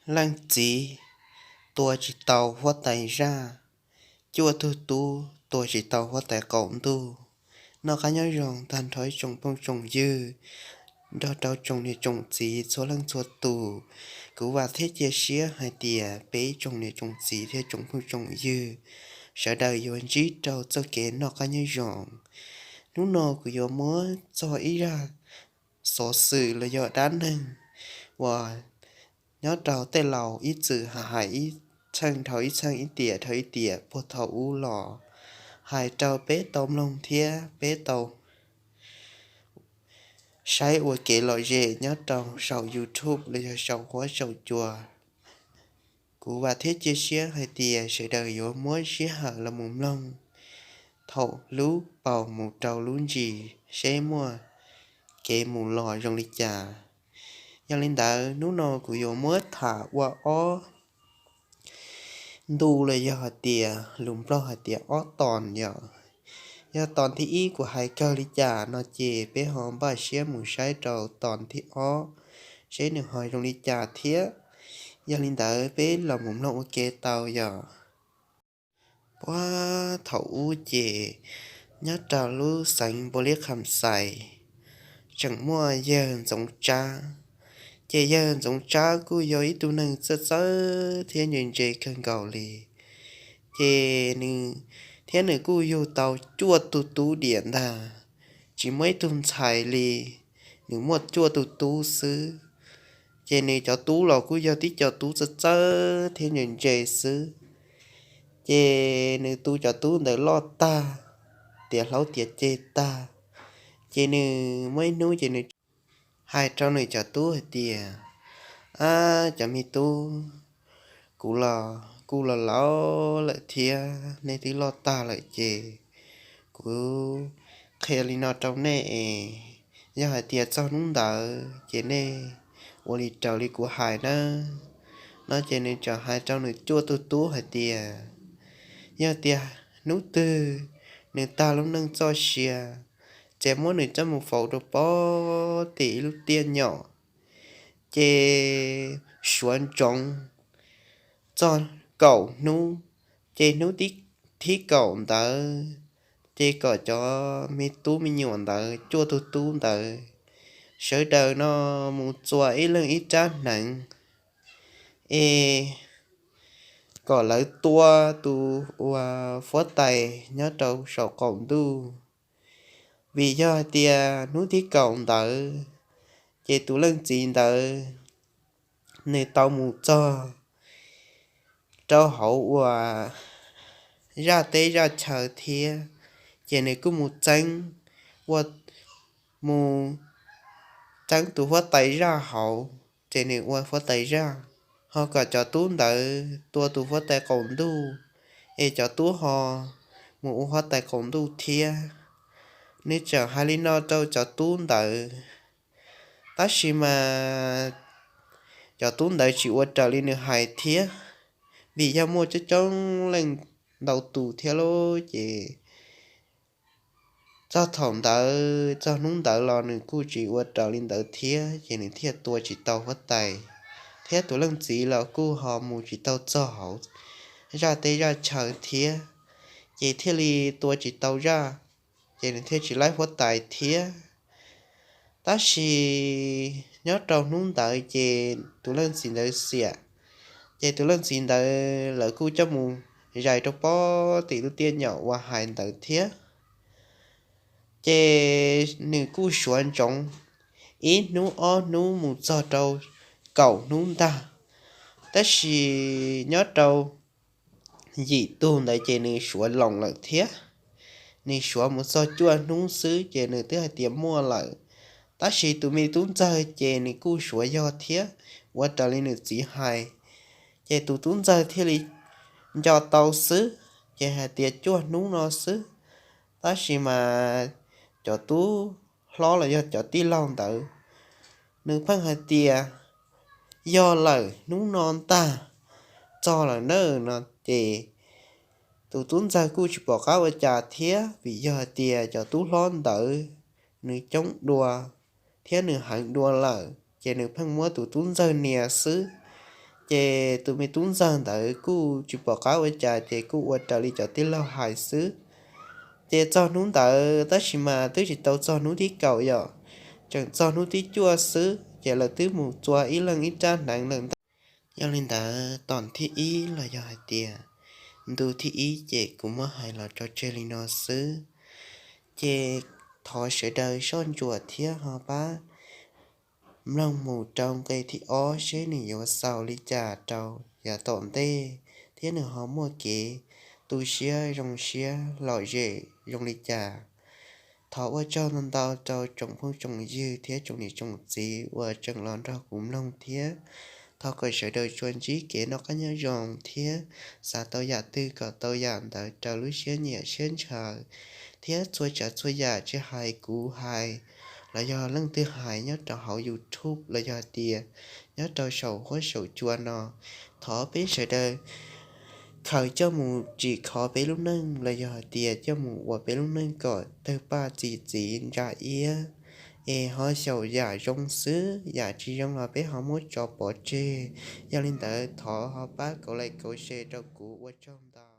Leej txiv tua tsis tau huab tais zaj, cuaj tug tub tua tsis tau huab tais qaum ntuj. Noj qab nyob zoo tag nrho ib tsoom phooj tsoom ywg nrog rau tsoom niam tsoom txiv txhua leej txhua tus. Kuv vam thiab cia siab hais tias peb ib tsoom niam tsoom txiv thiab tsoom phooj tsoom ywg sawv daws yuav ntsib rau txoj kev noj qab nyob zoo. Hnub no kuv yuav muab txog ib zaj xov xwm los yog dab neeg uas nyob rau tej laus ib txwm hais ib txheej dhau ib txheej, ib tiam dhau ib tiam puag thaum ub los, hais rau peb tau mloog thiab peb tau saib ua kev lom zem nyob rau saum YouTube los yog saum huab saum cua. Kuv vam thiab cia siab hais tias sawv daws yuav muab sij hawm los mus mloog thaum lub paus mus rau lub ntsis seb muaj kev mus los zoo li cas. Yog li ntawd hnub no kuv yuav muab tham ua ob ntu los yog hais tias lus Nplog hais tias ob ton yom. Yog ton thib ib kuv hais kawg li cas no ces peb ho npaj siab mus saib rau ton thib ob seb nws ho zoo li cas thiab. Yog li ntawd peb los mus mloog ua ke tau yom. Puag thaum ub ces nyob rau lub xeev Npaus Liab Kham Xais tseem muaj yawg Ntxoov Tsab. Ces yawg Ntxoov Tsab kuj yog ib tug neeg txawj txawj thiab ntse ntse kawg nkaus li. Ces nws thiab nws kuj yug tau cuaj tug tub diam ntag, tsis muaj ib tug ntxhais li. Nws muaj cuaj tug tub xwb. Ces nws cov tub los kuj yog tib co tub txawj txawj thiab ntse ntse xwb. Ces nws tu cov tub ntawd loj tag, tiav hlaub tiav ceg tag, ces nws muaj ib hnub ces nws hais rau nws cov tub hais tias, Ab, cov me tub, kuv los kuj los laus lawm thiab nej twb loj tag lawm ces kuv qhia li no rau nej es, yog hais tias txog hnub ntawd ces nej ua li raws li kuv hais nawb. No ces nws txawm hais rau nws cuaj tug tub hais tias, yog tias hnub twg nws tag lub neej txoj sia, ces muab nws coj mus faus rau pob tim ib lub tiaj nyom, ces suav ntsoov txog kaum hnub, ces hnub thib kaum ntawd ces kom cov me tub me nyuam ntawd cuaj tug tub ntawd sawv daws no mus txua ib leeg ib rab hneev es kom lawv tua tus uas huab tais nyob rau saum qaum ntuj. Vim yog hais tias hnub thib kaum ntawd ces tus leej txiv ntawd nws tau mus txog rau hauv uas zaj teb zaj chaw thiab, ces nws kuj mus txeeb ua mus txeeb tus huab tais zaj hauv, ces nws ua huab tais zaj, ho kom cov tub ntawd tua tus huab tais qaum ntuj, es cov tub ho mus ua huab tais qaum ntuj thiab. Nws txawm hais li no rau cov tub ntawd, tab sis mas cov tub ntawd tsis ua raws li nws hais thiab, vim yog muaj coob coob leej ntau tus thiab lauj, ces txog thaum ntawd txog hnub ntawd los nws kuj tsis ua raws li ntawd thiab, ces nws thiaj tua tsis tau huab tais, thiab tus leej txiv los kuj ho mus tsis tau txog hauv zaj teb zaj chaw thiab, ces thiaj li tua tsis tau zaj, ces nws thiaj tsis laib huab tais thiab. Tab sis nyob rau hnub ntawd ces tus leej txiv ntawd xiam, ces tus leej txiv ntawd lawv kuj coj mus zais rau pob tim lub tiaj nyom uas hais ntawd thiab. Ces nws kuj suav ntsoov ib hnub ob hnub mus txog rau kaum hnub ntag, tab sis nyob rau yim tug ntawd ces nws suav loos lawm thiab. Nws suav mus txog cuaj hnub xwb ces nws twb hais tias muaj lawm, tab sis tus me tub ntxawg ces nws kuj suav yog thiab, ua raws li nws txiv hais. Ces tus tub ntxawg thiaj li nco tau xwb, ces hais tias cuaj hnub no xwb, tab sis mas cov tub hlob los yog cov tij laug ntawd, nws pheej hais tias yog lawm, hnub no ntag, txog lawm na no ces tus tub ntxawg kuj tsis pom qab ua cas thiab, vim yog hais tias cov tub hlob ntawd nws coob dua thiab nws heev dua lawm, ces nws pheej muab tus tub ntxawg nias xwb. Ces tus me tub ntxawg ntawd kuj tsis pom qab ua cas ces kuj ua raws li cov tij laug hais xwb. Ces txog hnub ntawd tab sis mas twb tsis tau txog hnub thib kaum yom, tseem txog hnub thib cuaj xwb ces lawv twb mus txua ib leeg ib rab hneev lawm ntag. Yog li ntawd tom thib ib los yog hais tias ntu thib ib ces kuv muab hais los tso tseg li no xwb. Ces thov sawv daws soj ntsuam thiab ho pab mloog mus rau nqe thib ob seb nws yuav xaus li cas rau yav tom ntej thiab nws ho muaj kev tu siab zoo siab lom zem zoo li cas. Thov ua tsaug ntau ntau rau tsoom phooj tsoom ywg thiab tsoom niam tsoom txiv uas tseem los nrog kuv mloog thiab. Thov kom sawv daws tsuas ntsib kev noj qab nyob zoo thiab xav tau yam twg kom tau yam ntawd raws lub siab nyiam siab ntshaw, thiab txhua tsav txhua yam tsis hais kuv hais los yog leej twg hais nyob rau hauv YouTube los yog tias nyob rau saum huab saum cua no, thov peb sawv daws khaws coj mus tsim kho peb lub neej los yog hais tias coj mus ua peb lub neej kom tawg paj txi txiv ntsa iab, es ho xyaum yam zoo xwb, yam tsis zoo los peb ho muab tso pov tseg. Yog li ntawd thov ho pab kauv like kauv share rau kuv, ua tsaug ntau.